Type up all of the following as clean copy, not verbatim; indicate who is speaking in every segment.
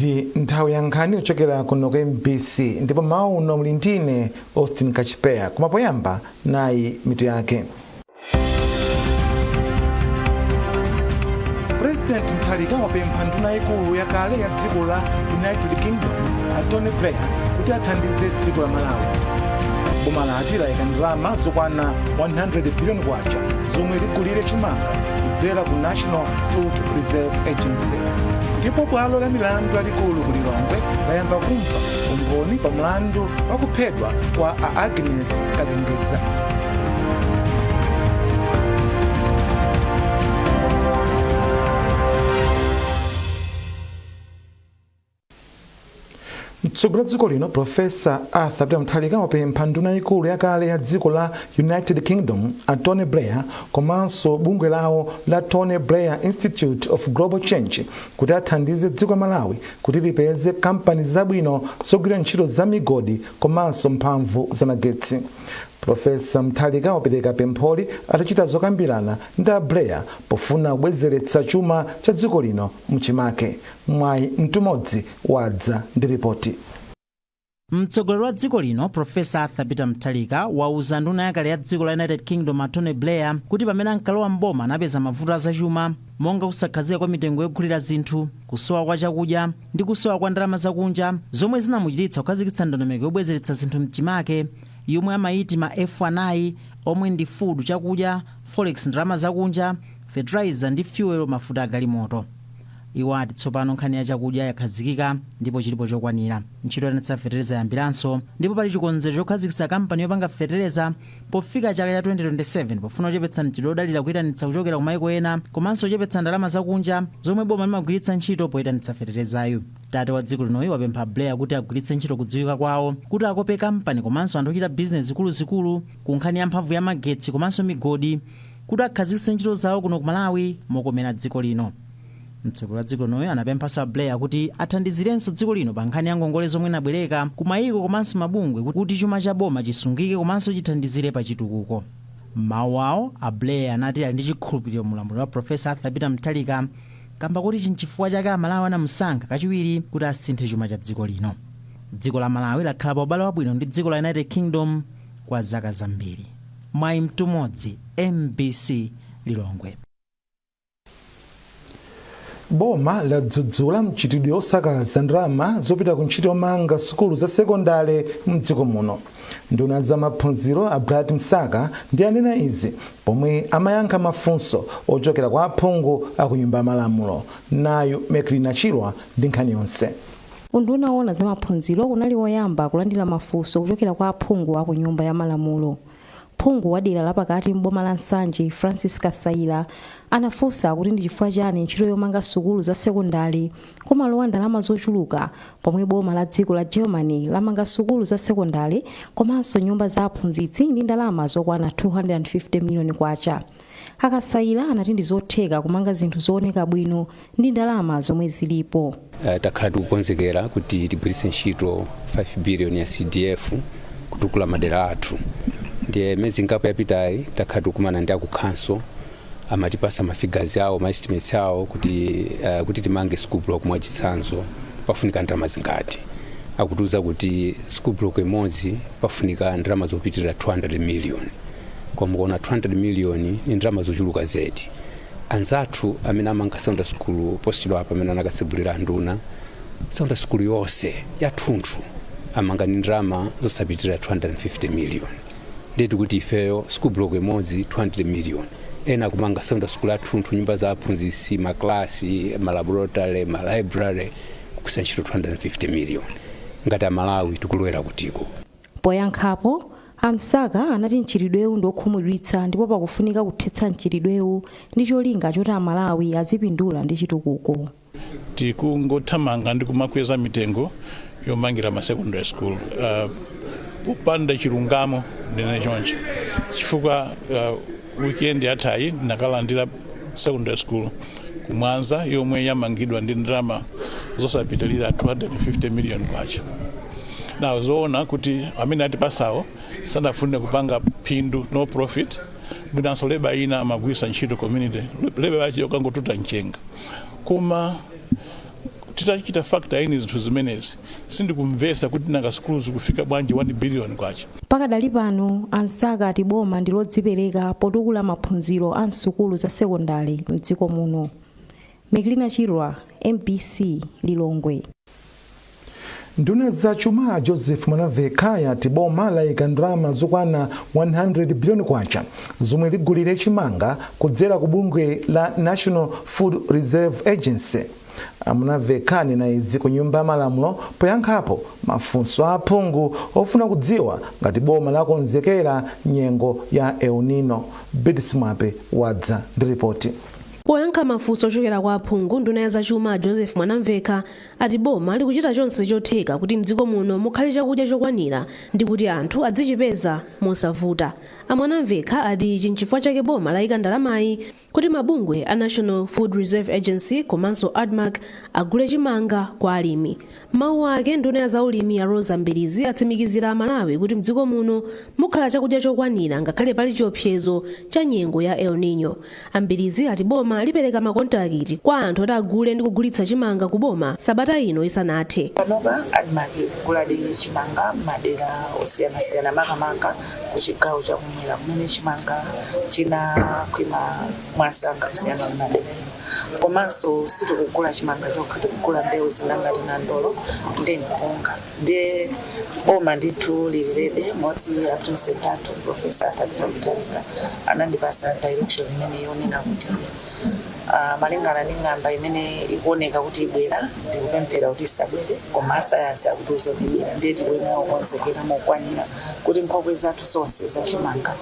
Speaker 1: Ndi nthawi ya nkhani kuchokera kuno ku MBC, ndipo mmawa uno muli ndine Austin Kachipeya. Koma poyamba, nayi mitu yake. President Mutharika wapempha nduna yayikulu yakale ya dziko la United Kingdom, a Tony Blair, kuti athandize dziko la Malawi. Boma lati layika ndalama zokwana 100 billion kwacha zomwe ligulire chimanga kudzera ku National Food Reserve Agency. Ndipo bwalo la milandu lalikulu ku Lilongwe layamba kumva umboni pa mlandu wa kuphedwa kwa a Agnes Katengeza. Mtsogoleri wa dziko lino, Profesa Arthur Peter Mutharika, wapempha nduna yayikulu yakale ya dziko la United Kingdom, a Tony Blair, komanso bungwe lawo la Tony Blair Institute of Global Change kuti athandize dziko la Malawi kuti lipeze kampani zabwino zogwira ntchito za migodi komanso mphamvu za magetsi. Profesa Mutharika wapereka pempholi atachita zokambirana ndi a Blair pofuna kubwezeretsa chuma cha dziko lino mchimake. Mwayi Mtumodzi wadza ndi ripoti.
Speaker 2: Mtsogoleri wa dziko lino, Profesa Arthur Peter Mutharika, wauza nduna yakale ya dziko la United Kingdom, a Tony Blair, kuti pamene ankalowa mboma anapeza mavuto azachuma monga kusakhazika kwa mitengo yogulira zinthu, kusowa kwa chakudya ndi kusowa kwa ndalama zakunja, zomwe zinamuchititsa kukhazikitsa ndondomeko yobwezeretsa zinthu mchimake yomwe amayiti ma F anayi, omwe ndi food, chakudya, forex, ndalama zakunja, fertilizer ndi fuel, mafuta agalimoto. Iwo ati tsopano nkhani ya chakudya yakhazikika ndipo chilipo chokwanira. Ntchito yoitanitsa fetereza yayambiranso ndipo pali chikonzero chokhazikitsa kampani yopanga fetereza pofika chaka cha 2027 pofuna kuchepetsa mchitidwe wodalira kuitanitsa kuchokera ku maiko ena komanso kuchepetsa ndalama zakunja zomwe boma limagwiritsa ntchito poitanitsa feterezayu. Tate wa dziko linoyu wapempha Blair kuti agwiritse ntchito kudziwika kwawo kuti akope kampani komanso anthu ochita bizinesi zikuluzikulu ku nkhani ya mphamvu ya magetsi komanso migodi kuti akhazikitse ntchito zawo kuno ku Malawi mokomera dziko lino. Mtsogoleri wa dziko linoyo anapemphanso a Blair kuti athandizirenso dziko lino pa nkhani ya ngongole zomwe inabwereka ku mayiko komanso mabungwe kuti chuma cha boma chisungike komanso chithandizire pa chitukuko. M'mawu awo, a Blair anati ali ndi chikhulupiriro mu ulamuliro wa Professor Arthur Peter Mutharika kamba kuti chinchifukwa chake Amalawi anamusankha kachiwiri kuti asinthe chuma cha dziko lino. Dziko la Malawi lakhala pa ubale wabwino ndi dziko la United Kingdom kwa zaka zambiri. Mwayi Mtumodzi, MBC, Lilongwe.
Speaker 1: Boma ladzudzula mchitidwe osakaza ndalama zopita ku ntchito yomanga sukulu za sekondale mdziko muno. Nduna za maphunziro, a Bright Msaka, ndi anena izi pomwe amayankha mafunso ochokera kwa aphungu aku Nyumba ya Malamulo. Nayu Meklina Chilwa ndi nkhani yonse.
Speaker 3: Unduna woona za maphunziro unali woyamba kulandira mafunso kuchokera kwa aphungu aku Nyumba ya Malamulo. Phungu wa dera lapakati m'boma la Nsanje, Francis Kasaila, anafunsa kuti ndi chifukwa chani ntchito yomanga sukulu za sekondari kumalowa ndalama zochuluka pomwe boma la dziko la Germany lamanga sukulu za sekondari komanso nyumba za aphunzitsi ndi ndalama zokwana 250 miliyoni kwacha. A Kasaila anati ndi zotheka kumanga zinthu zooneka bwino ndi ndalama zomwe zilipo.
Speaker 4: Takhala tikukonzekera kuti tigwiritse ntchito 5 billion ya CDF kutukula madera athu. Ndiye miyezi ingapo yapitayi takhala tikukumana ndi akukhanso, amatipasa ma figures awo, ma estimates awo kuti timange school block mwachitsanzo pafunika ndalama zingati. Akutiuza kuti school block imodzi pafunika ndalama zopitirira 200 million. Koma mukuona, 200 million ni ndalama zochuluka zedi. Anzathu amene amanga secondary school posachedwa apa, amene anakatsegulira anduna, secondary school yonse yathunthu amanga ndi ndalama zosapitirira 250 million. Ndeti kuti ifeyo school block imodzi 200 million, ena akumanga secondary school yathunthu, nyumba za aphunzitsi, maklasi, malaboratory, malibrary, kugwiritsa ntchito 250 million. Ngati Amalawi tikulowera kutiko?
Speaker 3: Poyankhapo, a Msaka anati mchitidwewu ndi okhumudwitsa ndipo pakufunika kuthetsa mchitidwewu ndi cholinga choti Amalawi azipindula ndi chitukuko.
Speaker 5: Tikungothamanga ndi kumakweza mitengo yomangira ma secondary school popanda chilungamo, ndinene choncho, chifukwa weekend yathayi ndinakalandira secondary school kumwanza yomwe yamangidwa ndi ndalama zosapitilira 250 million kwacha. Now, zoona kuti amene atipasawo sanafune kupanga phindu, no profit. Mwinanso labour ina amagwiritsa ntchito community labour yache yokangotuta mchenga, koma Titachita factor in zinthu zimenezi, sindikumvesa kuti nanga sukulu zikufika bwanji 1 billion kwacha.
Speaker 3: Pakadali pano, a Msaka ati boma ndi lodzipereka potukula maphunziro a msukulu za sekondari mdziko muno. Meklina Chirwa, MBC, Lilongwe.
Speaker 1: Nduna za chuma Joseph Mwanamvekha yati boma layika ndalama zokwana 100 biliyoni kwacha zomwe ligulire chimanga kudzera ku bungwe la National Food Reserve Agency. Mwanamvekha anena izi ku Nyumba ya Malamulo poyankhapo mafunso a aphungu ofuna kudziwa ngati boma lakonzekera nyengo ya El Nino. Bidis Mwape wadza ndi ripoti.
Speaker 6: Poyankha mafunso ochokera kwa aphungu, nduna ya zachuma Joseph Mwanamvekha ati boma likuchita chonse chotheka kuti mdziko muno mukhale chakudya chokwanira ndi kuti anthu adzichipeza mosavuta. A Mwanamvekha ati ichi nchifukwa chake boma layika ndalamayi kuti mabungwe a National Food Reserve Agency komanso ADMARC agule chimanga kwa alimi. Mawu ake, nduna ya zaulimi ya Rosa Mbilizi atsimikizira Amalawi kuti mdziko muno mukhala chakudya chokwanira ngakhale pali chiopsezo cha nyengo ya El Nino. A Mbilizi ati boma lipereka makontalakiti kwa anthu oti agule ndi kugulitsa chimanga ku boma sabata ino isanathe.
Speaker 7: Panopa ADMARC ikuguladi chimanga madera osiyanasiyana, makamaka ku chigawo chakumwera kumene chimanga chinakhwima mwasanga kusiyana ndi madera ena. Komanso sitikugula chimanga chokha, tikugula mbewu zina ngati nandolo ndi mpunga. Ndiye boma ndithu lili ready, moti a President athu, Professor Arthur Peter Mutharika, anandipasa direction imene yonena kuti malingana ndi ng'amba imene ikuoneka kuti ibwera, ndikupemphera kuti isabwere, koma asayansi akutiuza kuti ibwera, ndiye tikuyenera kukonzekera mokwanira kuti nkhokwe zathu zonse zachimanga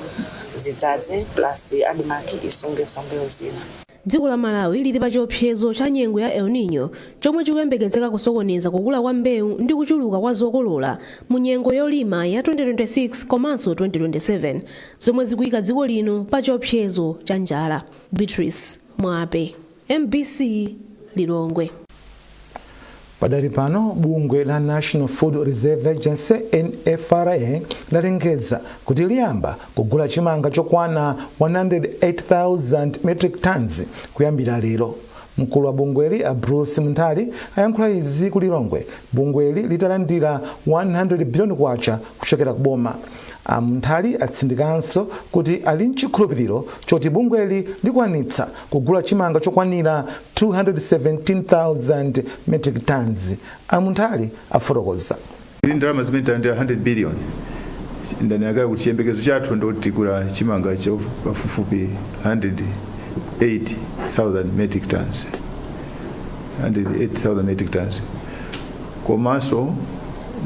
Speaker 7: zidzadze, plus ADMARC isungenso mbewu zina.
Speaker 6: Dziko la Malawi lili pa chiopsezo cha nyengo ya El Nino chomwe chikuyembekezeka kusokoneza kukula kwa mbewu ndi kuchuluka kwa zokolola mu nyengo yolima ya 2026 komanso 2027, zomwe zikuyika dziko lino pa chiopsezo cha njala. Beatrice Mwape, MBC, Lilongwe.
Speaker 1: Padali pano, bungwe la National Food Reserve Agency, NFRA, lalengeza kuti liyamba kugula chimanga chokwana 108,000 metric tons kuyambira lero. Mkulu wa bungweli a Bruce Munthali ayankhula izi ku Lilongwe bungweli litalandira 100 biliyoni kwacha kuchokera ku boma. A Munthali atsindikanso kuti ali mchikhulupiriro choti bungweli likwanitsa kugula chimanga chokwanira 217,000 metric tons. A Munthali afotokoza.
Speaker 8: Ili ndalama zimene talandira, 100 billion, ndanena kuti chiyembekezo chathu ndoti tigula chimanga pafupifupi 108,000 metric tons, 108,000 metric tons. Komanso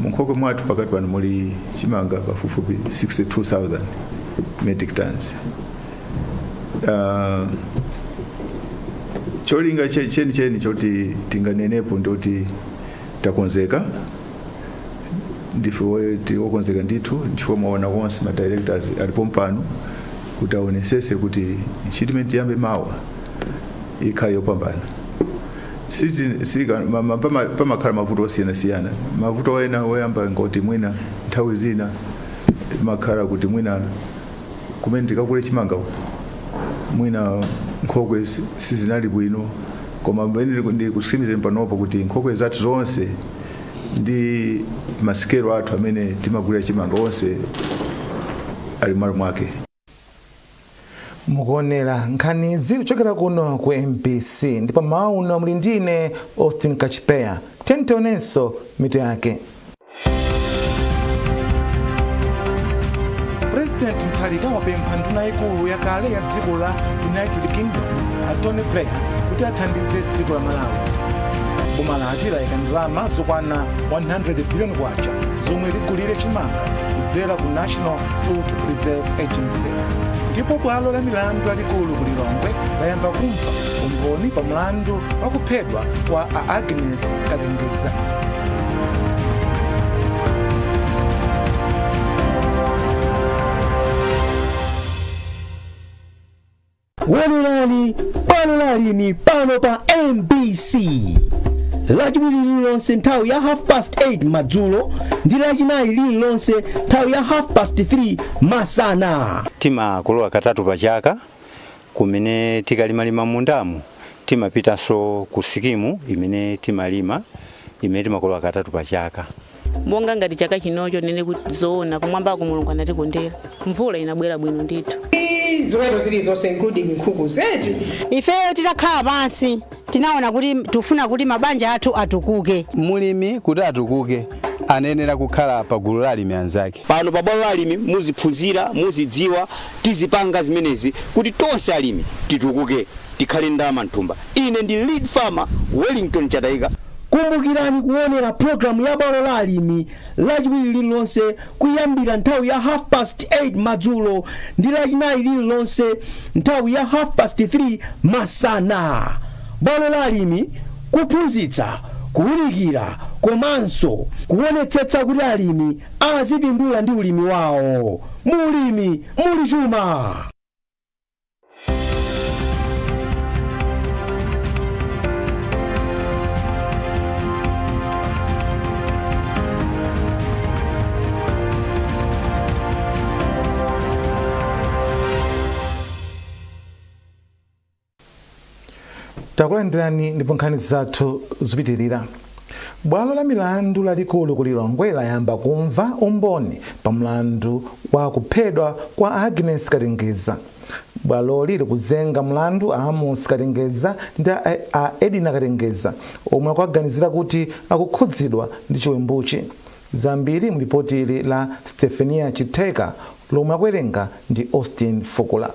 Speaker 8: munkhokwe mwathu pakati pano muli chimanga pafupifupi 62,000 metric tons. Cholinga chenicheni choti tinganenepo ndoti takonzeka, ndife tiokonzeka ndithu, chifukwa mwaona konse ma directors alipo mpano kuti aonesese kuti ntchito imene tiyambe mawa ikhale yopambana. Pamakhala mavuto osiyanasiyana. Mavuto ena oyamba ngoti mwina nthawi zina makhala kuti mwina kumene tikakule chimanga uku, mwina nkhokwe sizinali bwino, koma pamene ndikusimizeni panopo kuti nkhokwe zathu zonse ndi masikelo athu amene timagulira chimanga onse ali malo mwake.
Speaker 1: Mukuonera nkhanizi kuchokera kuno ku MBC, ndipo mmawa uno muli ndine Austin Kachipeya. Tionenso mitu yake. President Mutharika wapempha nduna yayikulu yakale ya dziko la United Kingdom a Tony Blair kuti athandize dziko la Malawi. Boma lati layika ndalama zokwana 100 biliyoni kwacha zomwe ligulire chimanga kudzera ku National Food Reserve Agency. Ndipo bwalo la milandu lalikulu ku Lilongwe layamba kumva umboni pa mlandu wa kuphedwa kwa a Agnes Katengeza.
Speaker 9: Wonerani Bwalo la Alimi pano pa MBC Lachiwiri lililonse nthawi ya 8:30 madzulo ndi Lachinayi lililonse nthawi ya 3:30 masana.
Speaker 4: Timakolola katatu pa chaka, kumene tikalimalima mundamu Timapitanso ku sikimu imene timalima, imene timakolola katatu pa chaka.
Speaker 10: Monga ngati chaka chinocho, nene kuti zoona, kumwambako Mulungu anatikondera, mvula inabwera bwino ndithu.
Speaker 11: Ziweto zilizonse, including nkhuku zeti.
Speaker 12: Ifeyo titakhala pansi tinaona kuti tifuna kuti mabanja athu atukuke.
Speaker 13: Mulimi kuti atukuke anayenera kukhala pa gulu la alimi anzake.
Speaker 14: Pano pa bwalo la alimi muziphunzira, muzidziwa, tizipanga zimenezi kuti tonse alimi titukuke, tikhale ndalama mthumba. Ine ndi lead farmer Wellington Chataika.
Speaker 9: Kumbukirani kuonera pulogalamu ya bwalo la alimi Lachiwiri lililonse kuyambira nthawi ya 8:30 madzulo ndi Lachinayi lililonse nthawi ya 3:30 masana. Bwalo la alimi, kuphunzitsa, kuwunikira komanso kuonetsetsa kuti alimi azipindula ndi ulimi wawo. Mulimi muli chuma.
Speaker 1: Takulandirani ndipo nkhani zathu zipitirira. Bwalo la milandu lalikulu ku Lilongwe layamba kumva umboni pa mlandu wa kuphedwa kwa Agnes Katengeza. Bwaloli likuzenga mlandu a Amos Katengeza ndi a Edina Katengeza omwe akuganizira kuti akukhudzidwa ndi chiwembuchi. Zambiri mlipoti ili la Stefania Chitheka lomwe akuwerenga ndi Austin Fukula.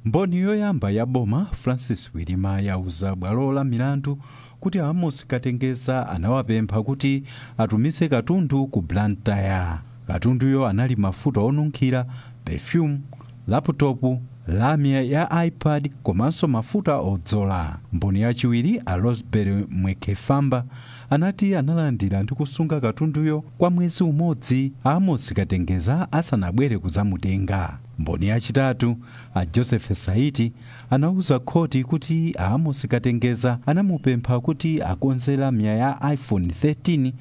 Speaker 15: Mboni yoyamba ya boma, Francis Wirima, yauza bwalo la milandu kuti Amos Katengeza anawapempha kuti atumize katundu ku Blantyre. Katunduyo anali mafuta onunkhira, perfume, laptop, lamya ya iPad komanso mafuta odzola. Mboni yachiwiri, a Rosebert Mwekefamba, anati analandira ndi kusunga katunduyo kwa mwezi umodzi Amos Katengeza asanabwere kudzamutenga. Mboni yachitatu, a Joseph Saiti, anauza khoti kuti Amos Katengeza anamupempha kuti akonze lamya ya iPhone 13,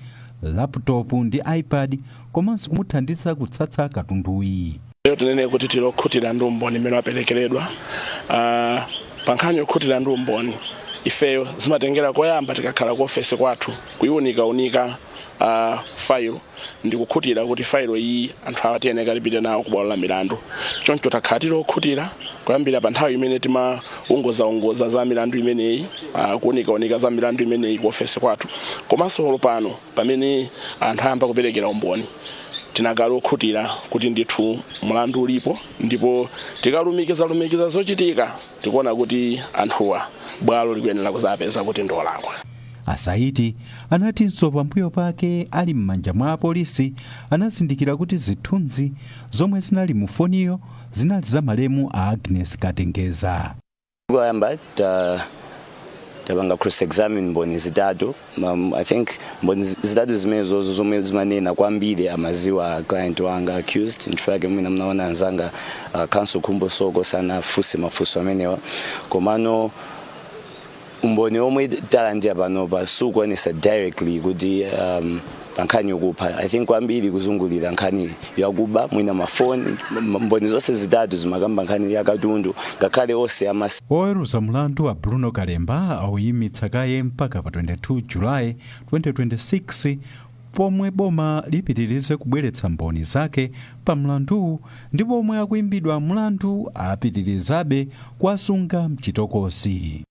Speaker 15: laptop ndi iPad komanso kumuthandiza kutsatsa katunduyi.
Speaker 16: Lero tinene kuti tili okhutira ndi umboni mmene waperekeredwa. Pa nkhani yokhutira ndi umboni, ifeyo zimatengera koyamba tikakhala ku ofesi kwathu kuyiunikaunika failo ndi kukhutira kuti failo iyi anthu awa tiyeneka tipite nawo ku bwalo la milandu. Choncho takhala tili okhutira kuyambira pa nthawi imene timaungozaungoza za milandu imeneyi, kuunikaunika za milandu imeneyi ku ofesi kwathu, komanso pano pamene anthu ayamba kuperekera umboni, tinakhala okhutira kuti ndithu mlandu ulipo, ndipo tikalumikizalumikiza zochitika tikuona kuti anthuwa bwalo likuyenera kuzapeza kuti ndi olakwa.
Speaker 15: Asaiti anatinso pambuyo pake ali m'manja mwa apolisi anazindikira kuti zithunzi zomwe zinali mu foniyo zinali za malemu a Agnes Katengeza.
Speaker 17: Koyamba tapanga cross examine mboni zitatu. I think mboni zitatu zimenezozo zomwe zimanena kwambiri amaziwa client wanga accused. Nchifukwa chake mwina mnaona anzanga counsel Khumbo Soko sanafunse mafunso amenewa. Komano umboni omwe talandira panopa sukuonesa directly kuti pa nkhani yokupha. I think kwambiri kuzungulira nkhani yakuba mwina mafoni. Mboni zonse zitatu zimakamba nkhani ya katundu, ngakhale onse amas
Speaker 15: Oweruza mlandu a Bruno Kalemba auyimitsa kaye mpaka pa 22 Julayi 2026, pomwe boma lipitirize kubweretsa mboni zake pa mlanduwu ndipo omwe akuimbidwa mlandu apitirizabe kuwasunga mchitokosi.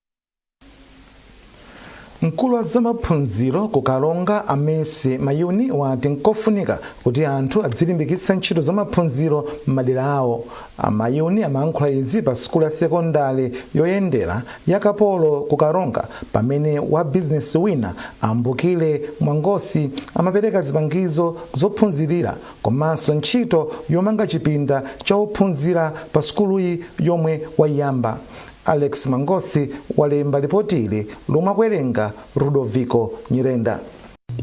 Speaker 1: Mkulu wa zamaphunziro ku Karonga, Amesi Mayuni, wati nkofunika kuti anthu adzilimbikitsa ntchito zamaphunziro m'madera awo. Amayuni amayankhula izi pa sukulu ya sekondale yoyendera ya Kapolo ku Karonga pamene wa bizinesi wina, Ambukile Mwangosi, amapereka zipangizo zophunzirira komanso ntchito yomanga chipinda cha ophunzira pa sukuluyi yomwe wayiyamba. Alex Mangosi walemba ripoti ili lomwe akuwerenga Rudoviko Nyirenda.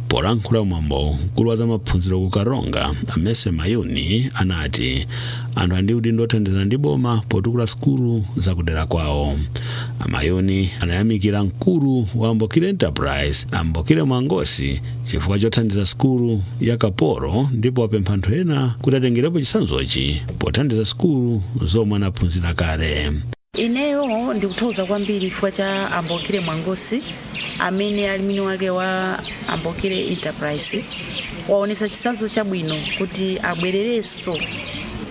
Speaker 18: Polankhula mwambo, mkulu wa zamaphunziro ku Karonga, Amese Mayuni, anati anthu ali ndi udindo othandizana ndi boma potukula sukulu zakudera kwawo. Amayuni anayamikira mkulu wa Ambokile Enterprise, Ambokile Mwangosi, chifukwa chothandiza sukulu ya Kapolo, ndipo wapempha anthu ena kuti atengerepo chitsanzochi pothandiza sukulu zomwe anaphunzira kale.
Speaker 19: Ineyo ndikuthokoza kwambiri chifukwa cha Ambokile Mwangosi, amene ali mwini wake wa Ambokile Enterprise. Waonetsa chitsanzo chabwino kuti abwererenso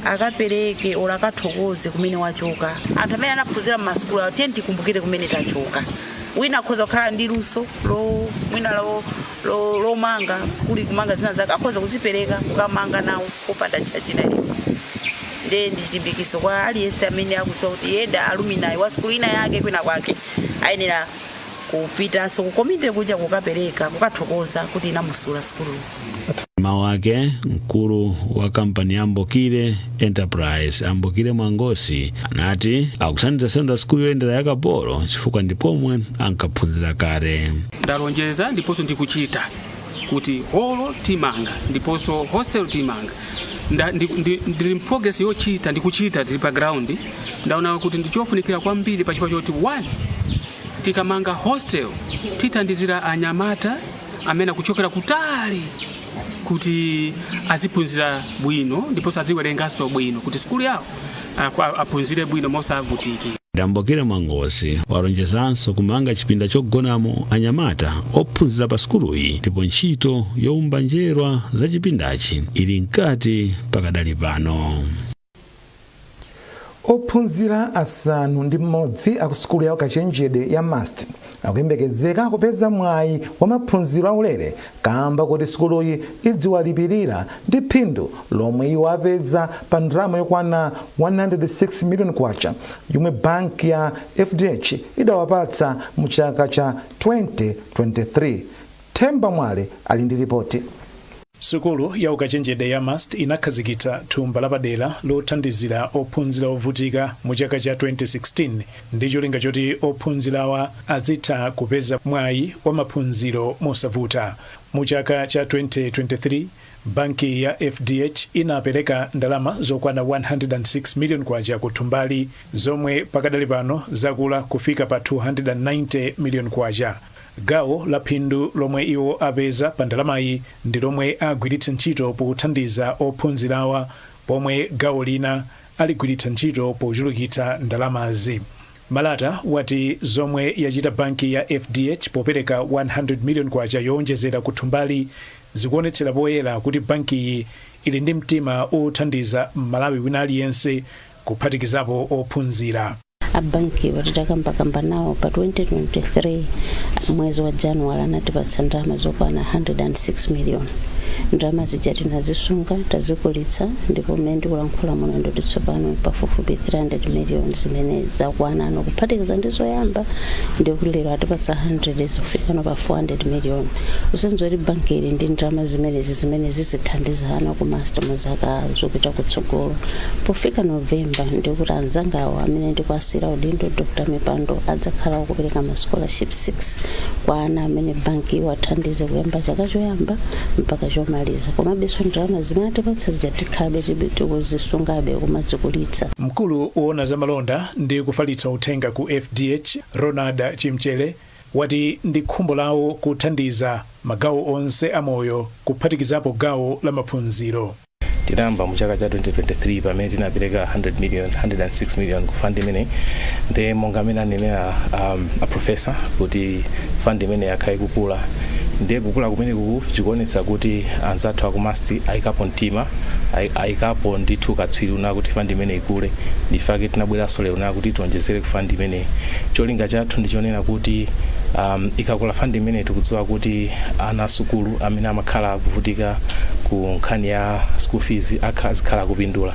Speaker 19: akapereke olo akathokoze kumene wachoka. Anthu amene anaphunzira mmasukulu awo, tiye tikumbukire kumene tachoka. Wina akhoza kukhala ndi luso lo mwina lomanga sukulu, kumanga zina zake, akhoza kuzipereka kukamanga nawo popanda charge ina iliyonse. Ndiye ndi chilimbikitso kwa aliyense amene akudziwa kuti yenda alumni wa sukulu ina yake kwina kwake, ayenera kupitanso ku community kuja kukapereka, kukathokoza kuti inamusula sukuluyo.
Speaker 18: Mawu ake, mkulu wa kampani ya Ambokile Enterprise, Ambokile Mwangosi, anati akuthandiza secondary school yoyendera ya Kapolo chifukwa ndi pomwe ankaphunzira kale.
Speaker 20: Ndalonjeza ndiponso ndikuchita kuti holo timanga ndiponso hostel timanga. Ndili m'progress yochita, ndikuchita, ndili pa ground. Ndaona kuti ndichofunikira kwambiri pachifukwa choti, one, tikamanga hostel tithandizira anyamata amene akuchokera kutali kuti aziphunzira bwino ndiponso aziwerenganso bwino, kuti sukulu yawo aphunzire bwino mosavutiki.
Speaker 18: Ambokile Mwangosi walonjezanso kumanga chipinda chogonamo anyamata ophunzira pa sukuluyi, ndipo ntchito yowumba njerwa za chipindachi ili mkati pakadali pano.
Speaker 1: Ophunzira 6 aku sukulu ya ukachenjede ya MUST akuyembekezeka kupeza mwayi wa maphunziro aulere kamba kuti sukuluyi idziwalipirira ndi phindu lomwe iwo apeza pa ndalama yokwana 106 million kwacha yomwe banki ya FDH idawapatsa mu chaka cha 2023. Themba Mwale ali ndi ripoti.
Speaker 21: Sukulu ya ukachenjede ya MUST inakhazikitsa thumba lapadera lothandizira ophunzira ovutika mu chaka cha 2016 ndi cholinga choti ophunzirawa azitha kupeza mwayi wa maphunziro mosavuta. Mu chaka cha 2023, banki ya FDH inapereka ndalama zokwana 106 million kwacha ku thumbali, zomwe pakadali pano zakula kufika pa 290 million kwacha. Gawo la phindu lomwe iwo apeza pa ndalamayi ndi lomwe agwiritsa ntchito pothandiza ophunzirawa, pomwe gawo lina aligwiritsa ntchito pochulukitsa ndalamazi. Malata wati zomwe yachita banki ya FDH popereka 100 million kwacha yowonjezera ku thumbali zikuonetsera poyera kuti bankiyi ili ndi mtima othandiza Mmalawi wina aliyense, kuphatikizapo ophunzira.
Speaker 22: Abanki titakambakamba nawo pa 2023 mwezi wa January, anatipatsa ndalama zokwana 106 million. Ndalama zija tinazisunga, tazikulitsa, ndipo mmene ndikulankhula muno ndoti tsopano pafupifupi 300 million zimene zakwana ano, kuphatikiza ndi zoyamba, ndikuti lero atipatsa 100, zikufikano pa 400 million. Kusonyeza kuti banki ili ndi ndalama zimenezi zimene zizithandiza ana ku MUST mu zaka zopita kutsogolo. Pofika Novemba, ndikuti anzangawo amene ndikuwasiyira udindo, Dr Mipando, adzakhala kupereka ma scholarship 6 kwa ana amene banki iwathandize kuyamba chaka choyamba mpaka chomaliza. Komabenso ndalama zimene atipatsa zija tikhalabe tikuzisungabe kumazikulitsa.
Speaker 21: Mkulu woona zamalonda ndi kufalitsa uthenga ku FDH, Ronald Chimchere, wati ndi khumbo lawo kuthandiza magawo onse amoyo, kuphatikizapo gawo la maphunziro.
Speaker 23: Tinayamba mu chaka cha 2023 pamene tinapereka 100 million, 106 million ku fund imene. Ndi monga amene anenera a professor kuti fund imene yakhala ikukula, ndiye kukula kumene kuku chikuonetsa kuti anzathu aku MUST ayikapo mtima, ayikapo ndithu katswiri una kuti fund imene ikule. Ndifake tinabweranso lero na kuti tionjezere ku fund imene. Cholinga chathu ndichonena kuti ikakula fund imene, tikudziwa kuti ana asukulu amene amakhala akuvutika ku nkhani ya school fees azikhala akupindula.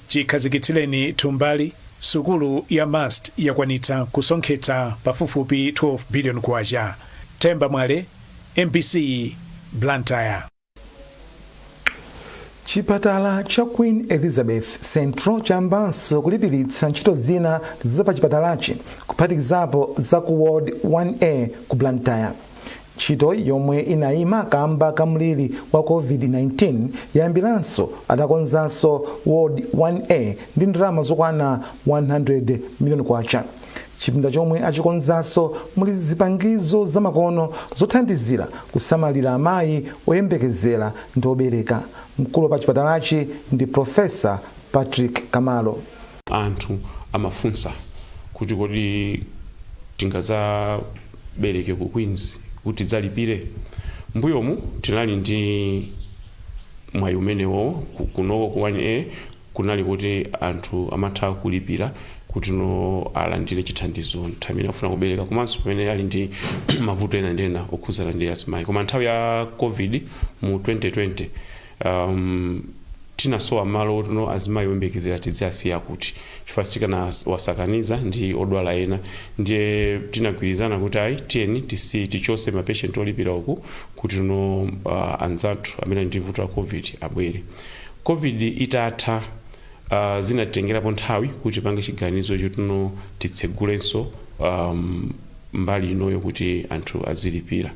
Speaker 21: Chikhazikitsireni thumbali, sukulu ya MUST yakwanitsa kusonkhetsa pafupifupi 12 billion kwacha. Themba Mwale, MBC, Blantyre.
Speaker 1: Chipatala cha Queen Elizabeth Central chayambanso kulipiritsa ntchito zina zapachipatalachi, kuphatikizapo za ku Ward 1A ku Blantyre. Ntchito yomwe inayima kamba ka mliri wa COVID-19 yayambiranso atakonzanso Ward 1A ndi ndalama zokwana 100 million kwacha. Chipinda chomwe achikonzanso muli zipangizo zamakono zothandizira kusamalira amayi oyembekezera ndi obereka. Mkulu wa chipatalachi ndi Professor Patrick Kamalo.
Speaker 24: Anthu amafunsa
Speaker 2: Kuti kodi tingazabereke ku Queens kuti tidzalipire? Mbuyomu tinali ndi mwayi umenewo kunoko ku 1A, kunali kuti anthu amatha kulipira kuti no alandire chithandizo nthawi imene afuna kubereka, komanso pamene ali ndi mavuto ena ndi ena okhuzana ndi azimayi. Koma nthawi ya COVID mu 2020, tinasowa malo oti no azimayi oyembekezera tidziasiya kuti, chifukwa sitikanawasakaniza ndi odwala ena. Ndiye tinagwirizana kuti ayi, tiyeni tichose ma patient olipira uku kuti no anzathu amene ali ndi vuto la COVID abwere. COVID itatha, zinatengerapo nthawi kuti pange chiganizo choti no titsegulenso mbali inoyo kuti anthu azilipira.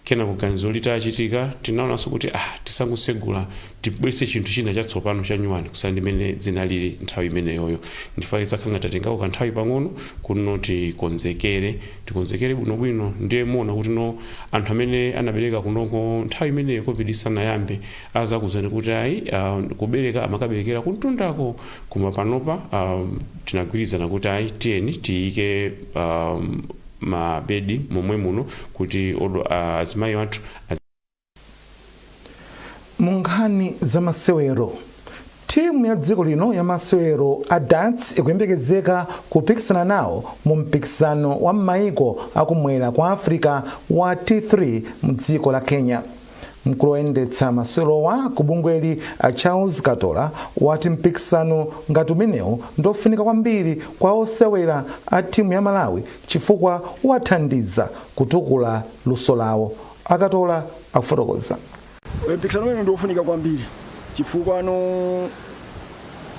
Speaker 2: Kena kuganizo litachitika, tinaonanso kuti tisangosegula, tibweretse chinthu china chatsopano cha nyuwani kusiyana ndi mmene zinalili nthawi imeneyoyo. Ndifake zakhanga tatengako kanthawi pang'ono kuti no tikonzekere bwinobwino. Ndiye muona kuti no anthu amene anabereka kunoko nthawi imeneyo COVID isanayambe azakuzani kuti ayi, kubereka amakaberekera kuntundako. Koma panopa tinagwirizana kuti ayi, tiyeni tiyike mabedi momwe muno kuti azimayi athu
Speaker 1: Mu nkhani za masewero, timu ya dziko lino ya masewero a darts ikuyembekezeka kupikisana nawo mu mpikisano wa m'mayiko akumwera kwa Africa wa T3 mdziko la Kenya. Mkulu woyendetsa masewerowa ku bungweli, a Charles Katola, wati mpikisano ngati umenewu ndofunika kwambiri kwa osewera a timu ya Malawi chifukwa wathandiza kutukula luso lawo. Akatola akufotokoza.
Speaker 3: Mpikisano umene ndiofunika kwambiri chifukwa no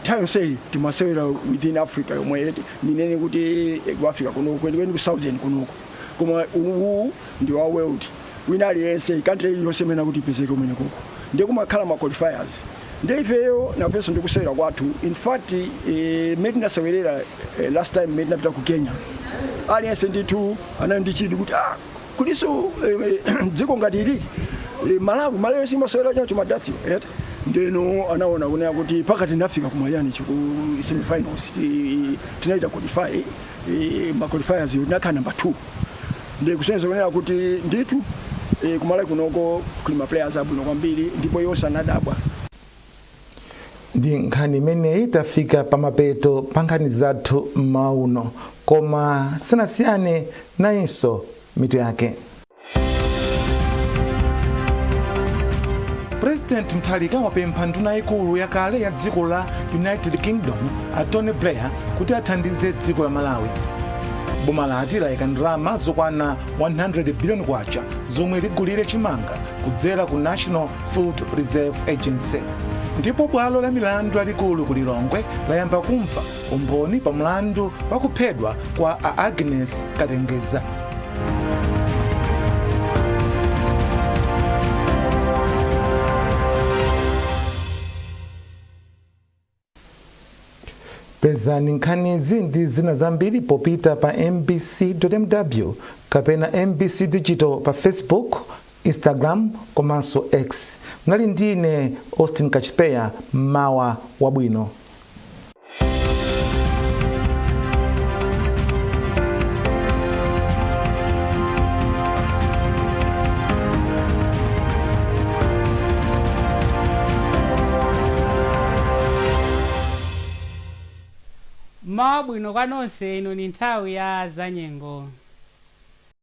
Speaker 3: nthawi yonseyi timasewera within Africa yomwe, ndinene kuti ku Africa kunoko, kwenikweni ku southern kunoko, koma uwu ndi wa world. Wina aliyense, country iliyonse imene kuti ipezeke umene koko, ndiye kumakhala ma qualifiers. Ndiye ifeyo nafenso ndikusewera kwathu. In fact, mmene tinasewerera last time mmene tinapita ku Kenya, aliyense ndithu anali ndi chidwi kuti kuliso dziko ngati ilili, Malawi. Malawi simasewera choncho ma darts eti. Ndeno anaona kunena kuti pakati tinafika kumayani ku semifinals, tinaita qualify, ma qualifiers tinakhala number 2. Ndi kusonyeza kunena kuti ndithu kumalawi kunoko kuli ma players abwino kwambiri, ndipo iwo sanadabwa.
Speaker 1: Ndi nkhani imeneyi tafika pamapeto pa nkhani zathu mmawa uno, koma sinasiyane nayinso mitu yake. President Mutharika wapempha nduna ikulu yakale ya dziko la United Kingdom, a Tony Blair, kuti athandize dziko la Malawi. Boma lati layika ndalama zokwana 100 billion kwacha zomwe ligulire chimanga kudzera ku National Food Reserve Agency. Ndipo bwalo la milandu lalikulu ku Lilongwe layamba kumva umboni pa mlandu wa kuphedwa kwa a Agnes Katengeza. Pezani nkhanizi ndi zina zambiri popita pa mbc.mw kapena MBC Digital pa Facebook, Instagram komanso X. Mnali ndine Austin Kachipeya. Mawa wabwino.
Speaker 5: Mawa bwino kwa nonse. Ino ni nthawi ya zanyengo.